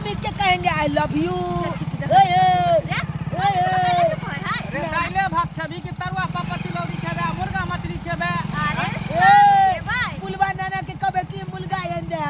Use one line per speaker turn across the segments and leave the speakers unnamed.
मामी के कहेंगे I love you.
रे,
रे दाइले भात खेबी कि तरुआ पापड़ तिलौरी खेबे आ मुर्गा मछली खेबे?
अरे
ए,
भाई।
पुलवा नाना के कबे की मुर्गा आइन दे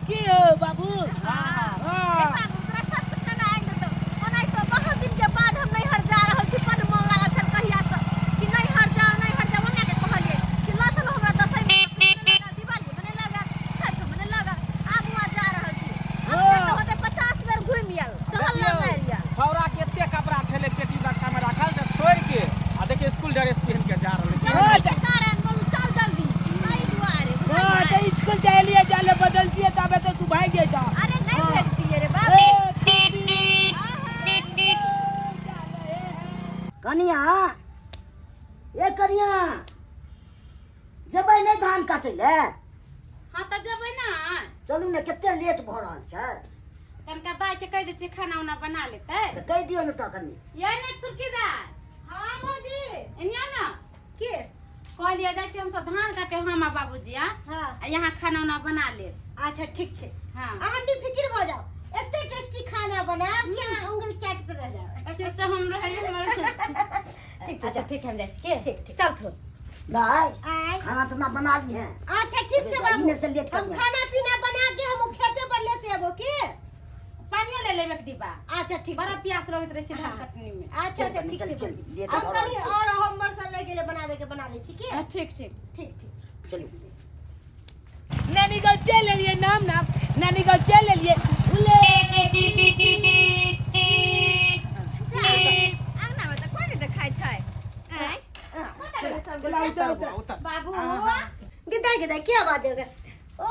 की हो बाबू?
हाँ।
हाँ।
बाबू, तोरा सब कुछ ना आइन देतौ। ओनाहितो बहुत दिन के बाद हम नैहर जा रहल छी, बड्ड मोन लागल छल कहिया से कि नैहर जाउ, नैहर जाउ। मम्मी के कहलियै कि लऽ चलू हमरा दशईं मे, दिवाली मने लागल, छठ मने लागल, आब वहाँ जा रहल छी। अपने तऽ होतै 50 बेर घुमि आयल, टहल
देखियौ,
मारि आयल।
छौड़ा के एते कपड़ा छलै पेटी बक्सा में राखल से छोड़ के आ देखिए स्कूल ड्रेस पहन के जा रहल छै।
हाँ,
जल्दी के कारण बोलू चल जल्दी, एहि दुआरे
हाँ,
बुझलियै?
तो स्कूल से एलिए जाले बदल दिए तबे तो तू भाग गया।
अरे नहीं
हाँ।
भेजतियै रे बाबू।
ए, दीदी।
कनिया, ए कनिया, जेबै नहि धान काटै लए?
हाँ तऽ जेबै ना।
चलू ने, कते लेट भऽ रहल छै।
कनिका दाइ के कहि दै छियै, खाना उना बना लेतै।
तऽ कहि दियौ ने तऽ कनि।
ये नेट सुरकी दाइ।
हाँ भौजी।
एनिया ना।
के?
कहलियै जाइ छियै हमसब धान काटे, हम आ बाबूजी आ।
हाँ।
आ यहाँ खाना उना बना लेब।
अच्छा ठीक छै।
हाँ।
अहाँ निफिकिर भऽ जाउ, एते टेस्टी खाना बनायब कि अहाँ उंगली चाटते रह जाओ।
से तऽ हम रहै हमर।
ठीक छै।
अच्छा ठीक है, हम जाइ छी के।
ठीक, ठीक।
चल थो।
दाइ।
आय।
खाना ताना बना ली है?
अच्छा ठीक छै बाबू।
इने से लेट
हम
करिहे।
खाना पीना बना के हम खेते पर लेते अबो की।
पानियो ले लेबै एक डिब्बा।
अच्छा ठीक
बड़ा
छै।
प्यास लगैत रहै छै धान
हाँ।
कटनी में।
अच्छा अच्छा
चल,
ठीक
चल,
छै।
चल, लेट
हम
भऽ रहल
कनि
छै।
और हमर सब रहि गेलै बनाबे के, बना लै छी की।
हाँ, ठीक ठीक।
ठीक ठीक।
चलू।
नानी गाँव चल एलिए, नाम नाम नानी गाँव चल एलिए उले।
अंगना में तऽ कोइ नहि देखाइ छै। आँय, कतऽ गेलै सब
चला
गोटे?
उतर उतर।
उतर।
बाबू, गिदाई गिदाई के आवाज आ गए? ओ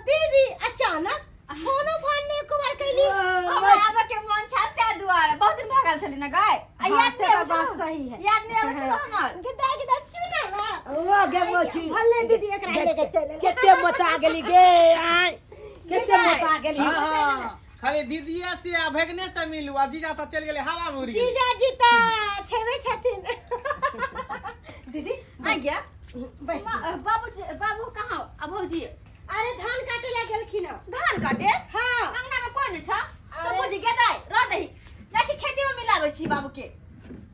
दीदी, अचानक फोनो फोन नहीं एको बार कैली।
हमरा आबे के मन छल ते दुआरे, बहुत दिन भऽ गेल छलै ने गाय। आ
हाँ,
याद
से
नहि
तऽ
आबै
बात
छलौ?
सही है।
याद नहि आबै छलौ हमर।
गिदाई गिदाई चुना ना।
वाह गे मोची।
भले दीदी एकरा लेके चले।
केते मोटा गेली गे आय, केते मोटा गेली।
हाँ, हाँ, खाली दीदीए से आ भगने से मिलू आ जीजा तऽ चलि गेलै हवा में उड़ि गेलै।
जीजा जी तऽ छेबे छथिन। दीदी
आ गया।
बैस।
बाबूजी, बाबू कहाँ आ भौजी?
अरे धान काटे ला गेलखिन हँ।
धान काटे?
हाँ।
अंगना में कोई नहीं छ?
अरे।
तो भौजी गेदाय रह दही, जाइ छी खेती में मिलाबै छी बाबू के।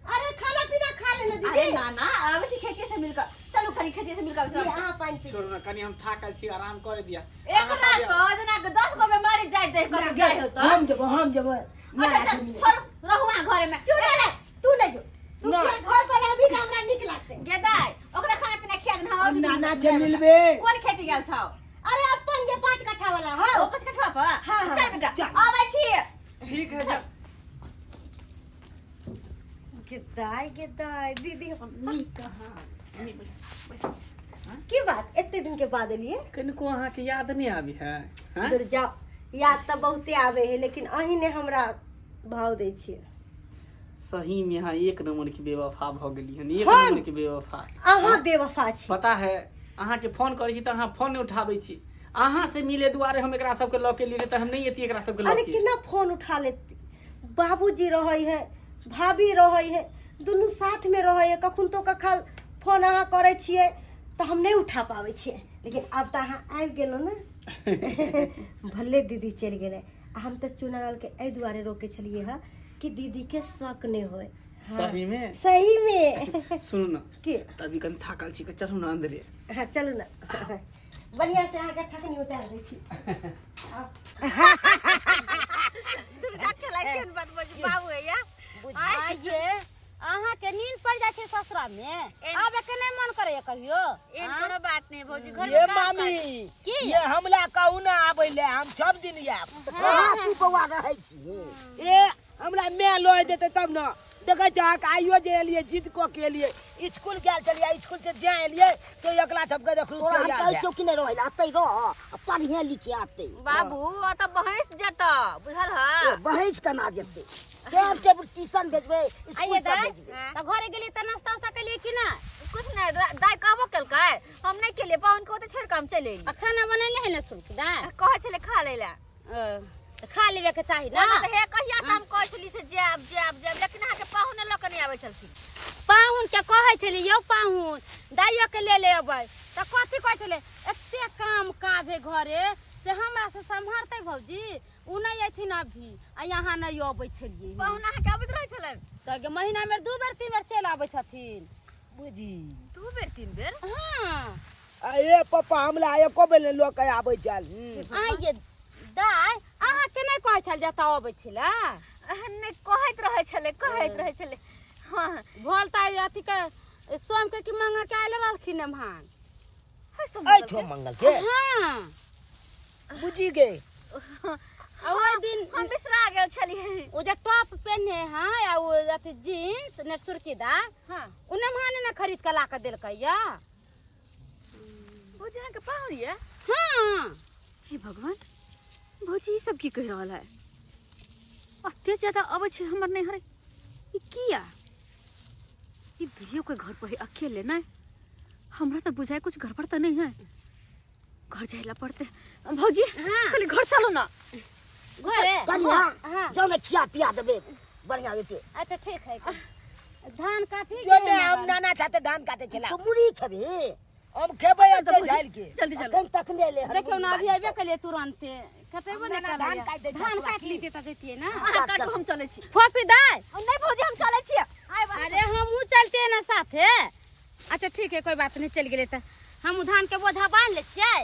अरे खाना पीना खा लेना दीदी।
अरे ना ना, आबै छी खेती से मिलकर, चलू कनी खेती से मिलकर आबै
ली,
छी।
अहाँ पानि पी।
छोड़ू ने कनी, हम थाकल छी, आराम करे दिया।
एकरा तो जेना 10 गो बेमारी जाय दे कतौ जाय हो तो।
हम जेबो, हम जेबो।
अच्छा चल, छोड़, रहू वहाँ घरे में।
चुना रे, तू नहीं जो, तू
ना।
के घर पर रहबी तऽ हमरा नीक लागतै।
गेदाय, ओकरा खाना पीना खिया देना, हम आबै छी।
नाना से मिलबे।
कोन खेती गेल छौ?
अरे अपन जे 5 कट्ठा वाला हो।
ओ 5 कट्ठा पर?
हाँ, हाँ।
चल बेटा।
चल।
आबै छी।
ठीक है चल।
गेदाय गेदाय दीदी हम नीक। की बात, एते दिन के बाद एलिए?
कनिको अहाँके याद नहि आबी है? हाँ?
दूर जाओ, याद तऽ बहुते आवे है, लेकिन अहीं ने हमरा भाव दै छियै।
सही में अहाँ एक नंबर के बेवफा भऽ गेली हन, एक
हम?
नंबर के बेवफा।
अहाँ बेवफा छी।
पता है, अहाँके फोन करै छी तऽ अहाँ फोन नहि उठाबै छी। अहाँ से मिले दुआरे हम एकरा सबके लऽ के एलियै, तऽ हम नहि एतियै एकरा सबके लऽ
अरे
के।
केना फोन उठा लेती? बाबूजी रहै है, भाभी रहै है, दुनू साथ में रहै है। कखन तो कखन फोन अहाँ करै छियै तऽ हम नहि उठा पाबै छियै, लेकिन आब तऽ अहाँ आबि गेलहुँ ने। भले दीदी चलि गेलै आ हम तऽ चुनालाल के एहि दुआरे रोकै छलियै हँ कि दीदी के शक नहि होय। हाँ।
सही में?
सही में।
सुनू ने।
की?
अभी कनि थाकल छी, चलू ने अंदरे।
हाँ चलू ने, बढ़िया से अहाँके थकनी उतारि दै छी।
दुर्गा खेलाइ केहन बात बजू बाबू है या।
आइये अहाँ के नींद पड़ जाइ छै ससुरा में, आबे के नहीं मन करे कहियो?
एहन कोनो बात नहीं भौजी, घर
ये
में काम
मामी।
काज।
की?
ये हमला कहू ना आबै ले, हम सब दिन आयब।
कहाँ तू बौआ रहै छी?
ए हमरा माय लऽ देतै तब ने। देखै छहक, आइयो जे एलियै जिद कऽ के एलियै, स्कूल गेल छलियै, स्कूल से जे एलियै तो एकला सबके देखलू।
तोरा हम
तैयार
कहै
भए।
छियौ कि नहि रहै लए, अतै रह आ पढ़िहे लिखे अतै।
बाबू ओतऽ बहस जेतऽ, बुझल ह?
ए, बहैस केना जेतै? टाइम टेबुल ट्यूशन भेजबै, स्कूल
आइये
सब
दाइ
भेजबै।
तऽ घरे गेलियै तऽ नाश्ता उस्ता केलियै कि ना?
कुछ नहीं, दाइ कहबो केलकै, हम नहीं केलियै, पाहुन के ओतऽ छोड़ि कऽ हम चलि एलियै।
आ खाना बनेने है ने सुनकी दाइ?
कहै छलै खा लै लए।
ओ, तऽ खा लेबे के चाही ना।
ओना तऽ हे कहिया से हम कहै छली से जायब जायब जायब, लेकिन अहाँके पाहुन लऽ कऽ नहि आबै छलखिन।
पाहुन के कहै छली यौ पाहुन, दाइयो के ले ले अबै, तऽ कथी कहै छलै, एते काम काज है घरे, से हमरा से सम्हारतै भौजी उ नहि अयथिन अभी आ यहाँ नहि अबै छलियै
पाहुन अहाँके आबैत रहै छलै
तऽ गे महीना मे दू बेर तीन बेर चलि आबै छथिन
बुझी
दू बेर तीन बेर
हाँ
अरे पप्पा हमरा एको बेर नहि लऽ के आबै छल हम्म।
आइए दाय अहाँ के नहि कहै छल जतऽ अबै छलै
नहि कहैत रहै छलै कहैत रहै छलै हँ
भोल तऽ अथी के सोम के कि मंगल के आयल रहलखिन एम्हर
है सोम मंगल
एहिठो मंगल के
हाँ
बुझी गे
आ ओहि दिन
हम बिसरा गेल छलियै
ओ जे टॉप पेन्हे है आ ओ अथी जीन्स ने सुर्खीदा
हँ
ओ नमहाने ने खरीद के ला के देलकै या
भौजी अहाँके पाहुन यऽ
हाँ
हे भगवान भौजी ई सब की कहि रहल है अते ज्यादा अबै छै हमर नैहर ई किया ई दुइयो के घर पर है अकेले नहीं हमरा तऽ बुझाय कुछ गड़बड़ तऽ नहीं है घर जाइला पड़ते भौजी
हाँ।
कनि घर चलू ना
घरे
कनिया
हाँ
जाओ ने खिया पिया देबे बढ़िया हेतै
अच्छा ठीक है धान काटी
जो ने हम नाना चाहते धान काटे छला
तो मुड़ी खेबे
हम खेबै एते झालि के
जल्दी चलू
अखन तखने ले
देखियौ ना अभी अयबे कलियै तुरन्ते कतेबो नहि
नाना धान काटि दै
करलियै धान
छै,
काटि लीते तऽ जैतियै ना
अहाँ काटू हम चलै छी
फोफी दाय
नहीं भौजी हम चलै छी आइ बा
अरे हमहूँ चलते हैं ना साथे अच्छा ठीक है कोई बात नहीं चल गेलै तऽ हमहूँ धान के बोझा बान्हि लै छियै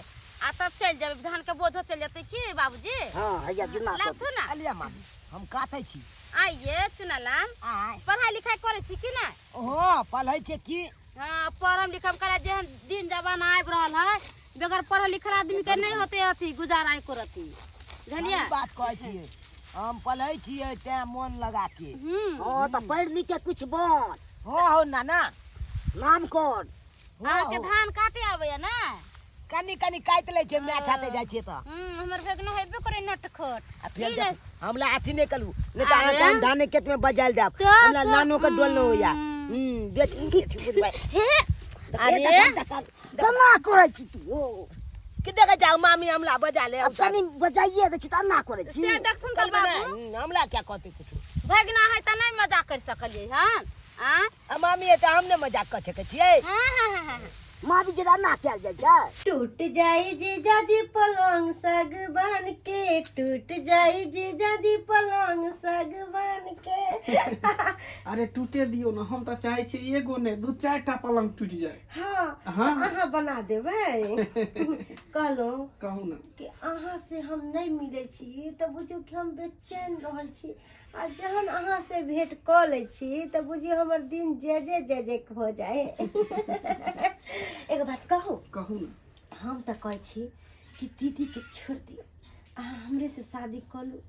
आ तब चलि जेबै धान के बोझो चलि जेतै की बाबूजी
हां हैया जुना
लाबथु ना
अलिया मामी हम काटै छी
आइए चुनालाम
आय
पढ़ाई लिखाई करै छी कि नहि
हँ पढ़ै छै की
हाँ पढ़म लिखम करा जेहन दिन जमाना आबि रहल है बगैर पढ़ल लिखल आदमी के नहीं होते अथी गुजारा एको रति बुझलियै
सही बात कहै छियै हम पढ़ै छियै तें मोन लगा के
हम्म
हां त पढ़ लिख के कुछ बन
हँ हो नाना
नाम कर
हँ
अहाँके
हो।
धान काटे आबैया ने
कनी कनी काटि लै छै माय छाते जाइ छियै तऽ
हमर भेगनो हेबे करे नटखट
आ फेर
की
देख हमरा अथी नहि कलू नहि तऽ अहाँके
अरे।
हम धाने खेत में बजायल देब
तऽ
हमरा नानो के डोल नहि होइया
हम्म।
बेच बेच बुझबै
हे अरे
केना करै छी तू ओ
की देखै छै मामी हमरा बजा ले
अब कनी बजाइए दै छी तऽ एना करै छी
से देखथुन तऽ बाबू
हमरा क्या कहते कुछ
भगना है तऽ नहि मजाक कर सकलियै हन आ
आ मामी तऽ हम नहि मजाक कऽ सकै छियै
हाँ हाँ हाँ हाँ
मामी जेना ना कयल जाइ छै
टूट जाई जीजाजी पलंग सागवान के टूट जाई जीजाजी पलंग सागवान के
अरे टूटे दियौ ने हम तऽ चाहै छी एगो नहि दू चारि टा पलंग टूटि जाय
हाँ
हाँ।
अहाँ बना देबै कहलहुँ
कहू ने
कि अहाँ से हम नहि मिलै छी तऽ बुझू कि हम बेचैन रहल छी आ जहन अहाँ से भेंट कऽ लै छी तऽ बुझियौ हमर दिन जय जय जय जय भऽ जाइ एगो बात कहू
कहू ने
हम तऽ कहै छी कि दीदीके छोड़ि दियौ अहाँ हमरे से शादी कऽ लू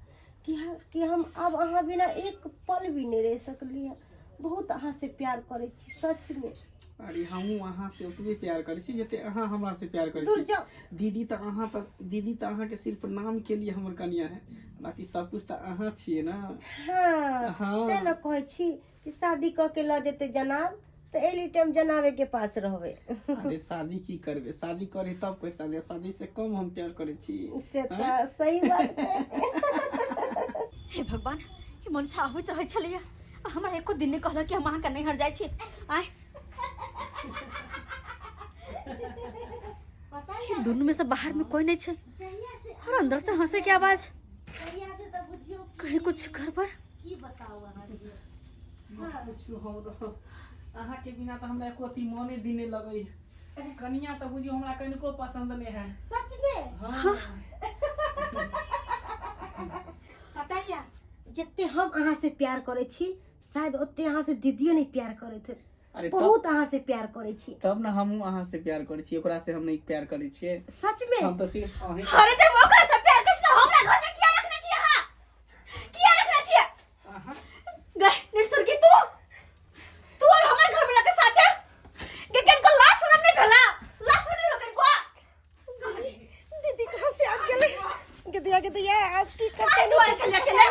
कि कि हम आब अहाँ बिना एक पल भी नहि रहि सकली हँ बहुत अहाँ से प्यार करै छी सचमे
अरे हमहूँ अहाँ से ओतबे प्यार करै छी जते अहाँ हमरा से प्यार करै
दूर
छी
जाओ
दीदी तऽ अहाँ तऽ दीदी तऽ अहाँके सिर्फ नाम के लिए हमर कनिया है बाकी सब कुछ तऽ अहाँ छियै ने
हाँ
हाँ।
तें ने कहै छी कि शादी कऽ के लऽ जेतै जनाब तऽ एनी टाइम जनाबे के पास रहबै
अरे शादी की करबै शादी करे तब पैसा दे शादी से कम हम प्यार करै छी
से तऽ सही बात छै
हे भगवान ई मनुष्य आबैत रहै छलैया आ हमरा एको दिन नहि कहलक कि हम अहाँके नैहर जाइ छी आँय
पता
ई दुनू में से बाहर में कोई नहीं छै
जहिया से
और अंदर से हंसे के आवाज
जहिया से तऽ बुझियौ
कहीं कुछ घर पर
की बताउ अहाँके
पूछू हम अहाँके बिना तऽ हमरा एको अथी मने दिने लगै कनिया तऽ बुझियौ हमरा कनिको पसन्द नहि है
सच में
हाँ
पता या जते हम अहाँ से प्यार करै छी शायद ओते अहाँ से दीदियो नहीं प्यार करैत हेत
अरे तब
बहुत अहाँ से प्यार करै छी
तब ने हमहूँ अहाँ से प्यार करै छी ओकरा से हम नहीं प्यार करै छियै
सच में
हम तऽ सिर्फ अहीं
अरे जब ओकरा से प्यार करै छी तऽ हमरा घर में किया रखने छी अहाँ किया रखने छी
अहाँ
गए निरसुर की तू तू और हमर घर वाला के साथे गे किनको लाज शरम नहीं भेला लाज शरम नहीं भेला किनको
दीदी कहाँ से आ गेलै गदिया गदिया आप की करते
अरे दुआरे चल अकेले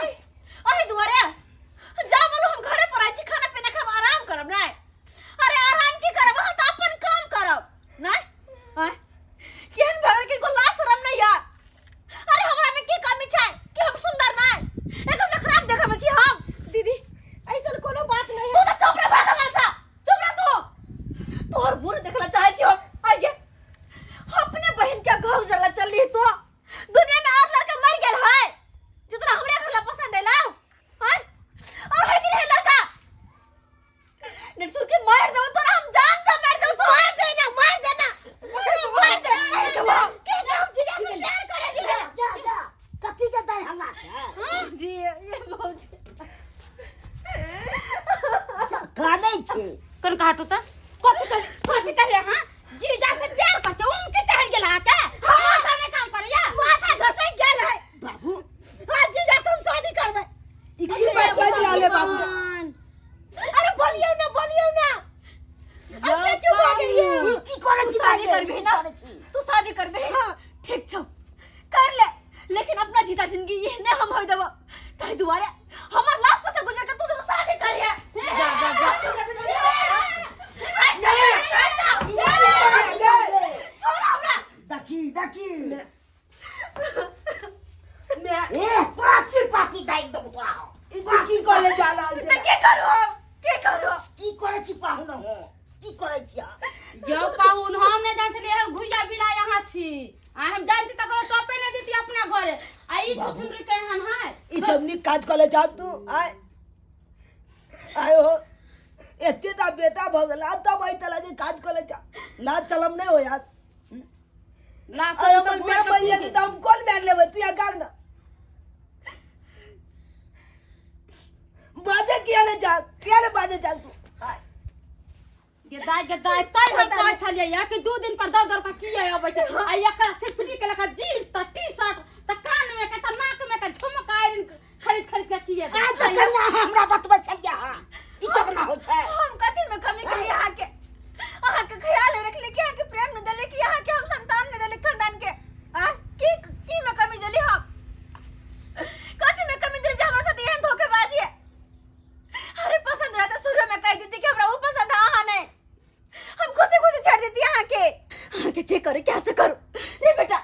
अरे दुआरे जा बोलो हम घरे पर आइ छी खाना पीना खाब आराम करब नहीं अरे आराम की करब अहाँ तऽ अपन काम करब नहीं आँय केहन भगल किनको लाज शरम नहीं यार
छै
जी ये भौजी
अच्छा, कानै छै
कन काटू त कथि कह कथि कहले हां जीजा से प्यार कर छौ उनके चढ़ गेल हां के माथा में काम करैया
माथा घसक गेल है
बाबू
हाँ जीजा से हम शादी करबै
ई की बात बाजि रहल है बाबू
भगवान।
अरे बोलियौ ना बोलियौ ना अब के चुप हो गेलियै
ई की करै छी
शादी
दाइ
करबही
की
ना
करै छी
तू शादी करबही ठीक छौ कर ले लेकिन अपना जीता जिंदगी एहने हम होय देबो ताहि दुआरे हमर लाश पर से गुजर के तू दोनों शादी करिहे
जा जा जा
छोड़ हमरा
देखी देखी
मैं
ए पाकी पाकी दाइ देबो तोरा
ई की कॉलेज जा रहल
तऽ
छै
की करू हम की करू
की करै छी पाहुन हो की करै छी अहाँ?
यौ पाहुन हम नहि जान छलियै एहन घुइया बिला यहाँ छी आ हम जानती तऽ ककरो टपे नहि देती अपना घरे आ ई छुछुनरी केहन है
ई सब नीक काज कॉलेज जा तू आय आय हो एते टा बेटा भऽ गेल आब तब एहि तरह के काज कॉलेज जा ना चलम नहि हो यार
लाश
आय हमर माय मरि जेतै तऽ हम कोन मारि लेबै तू यहाँ गाम ना बाजे किया नहि जा किया नहि बाजे जा तू आय
गेदाय गेदाय तै हम कहै छलियै या कि दू दिन पर दौड़ दौड़ के किया अबै छै आ एकरा छिपली के लका जीन्स त टी शर्ट त कान में के त नाक में के झुमका आयरन खरीद खरीद के किया
आइ तऽ कन्या हमरा बतबै छलियै अहाँ ई सब ना होइ छै
हम कथी में कमी करी अहाँके अहाँके ख्याल नहि रखली कि अहाँके प्रेम नहि देली कि अहाँके हम संतान नहि देली खानदान के आ की की में कमी देली हम कथी में कमी देली जे हमरा साथ एहन धोखेबाजी है अरे पसंद रहता शुरू में कह देती कि हमरा वो पसंद है अहाँ नहीं हम खुशी खुशी छोड़ देती अहाँके अहाँके जे करे क्या से करू ले बेटा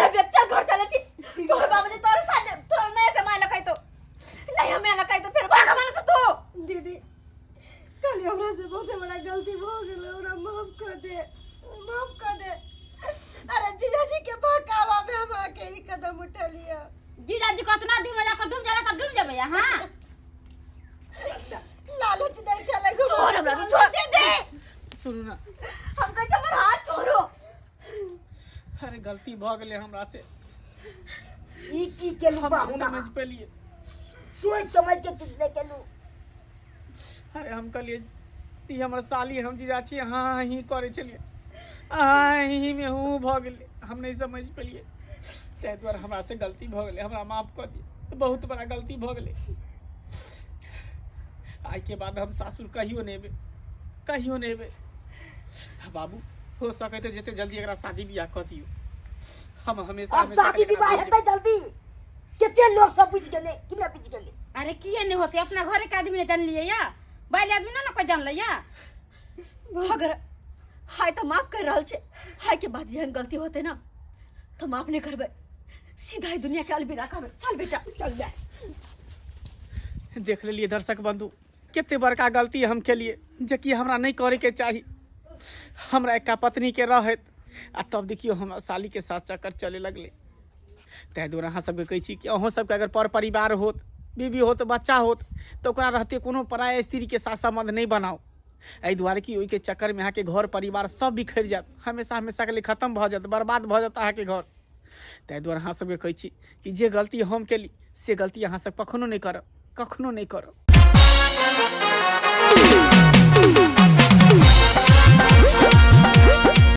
ले बेटा चल घर चले छी तोहर बाबूजी तोहर साथ तोहर नहीं कमाए लकाई तो नहीं हमें लकाई तो फिर भाग हमारे से तू
दीदी कल हमरा से बहुत बड़ा गलती भऽ गेल हमरा माफ कऽ दे माफ कऽ दे अरे जीजाजी के बहकावा में हम आके ई कदम उठेलियै
जीजाजी कतना दिन में जाकर डूब जाला त डूब जेबै अहाँ
लालच दै छलै
छोड़ हमरा तू छोड़ दे दे
सुनू ना
हम कहै छी हमर हाथ छोड़ो
अरे गलती भऽ गेलै हमरा से
ई की केलू
हम नहि
पाहुना
समझ पेलियै
सोचि समझ के किछु नहि केलू
अरे हम कहलियै ई हमर साली हम जीजा छी अहाँ ही करै छलियै अहाँ ही में हूँ भऽ गेलै हम नहि समझ पेलियै ताहि दुआरे हमरा से गलती भऽ गेलै हमरा माफ कऽ दिअ बहुत बड़ा गलती भऽ गेलै आइके बाद हम सासुर कहियो नहि एबै कहियो नहि एबै बाबू हो सकै तऽ जते जल्दी एकरा शादी बियाह कऽ दियौ हम हमेशा
आब
हमेशा
शादी
एकरा
विवाह
रोज-
हेतै जल्दी कते लोग सब बुझि गेलै कि नहि बुझि गेलै
अरे किए नहीं होते अपना घरे के आदमी ने जान लिए या बाहर आदमी ना ना कोई जान लिया
अगर हाय तऽ माफ कर रहल छै हाय के बाद जेहन गलती होते ना तऽ माफ नहि करबै सीधा ही दुनिया के अलविदा कहबै चल बेटा
चल जा
देख लेलियै दर्शक बंधु कते बड़का गलती हम केलियै जेकि हमरा नहि करैके चाही हमरा एकटा पत्नीके रहैत आ तब देखियौ हमरा सालीके साथ चक्कर चले लगलै ताहि दुआरे अहाँ सबके कहै छी कि अहूँ सबके अगर पर परिवार होत बीबी होत बच्चा होत तऽ ओकरा रहते कोनो पराया स्त्रीके साथ सम्बन्ध नहि बनाउ एहि दुआरे कि ओहिके चक्करमे अहाँके घर परिवार सब बिखरि जायत हमेशा हमेशाके लिए खतम भऽ जायत बर्बाद भऽ जायत अहाँके घर ताहि दुआरे अहाँ सबके कहै छी कि जे गलती हम केली से गलती अहाँ सब कखनो नहि करब कखनो नहि करब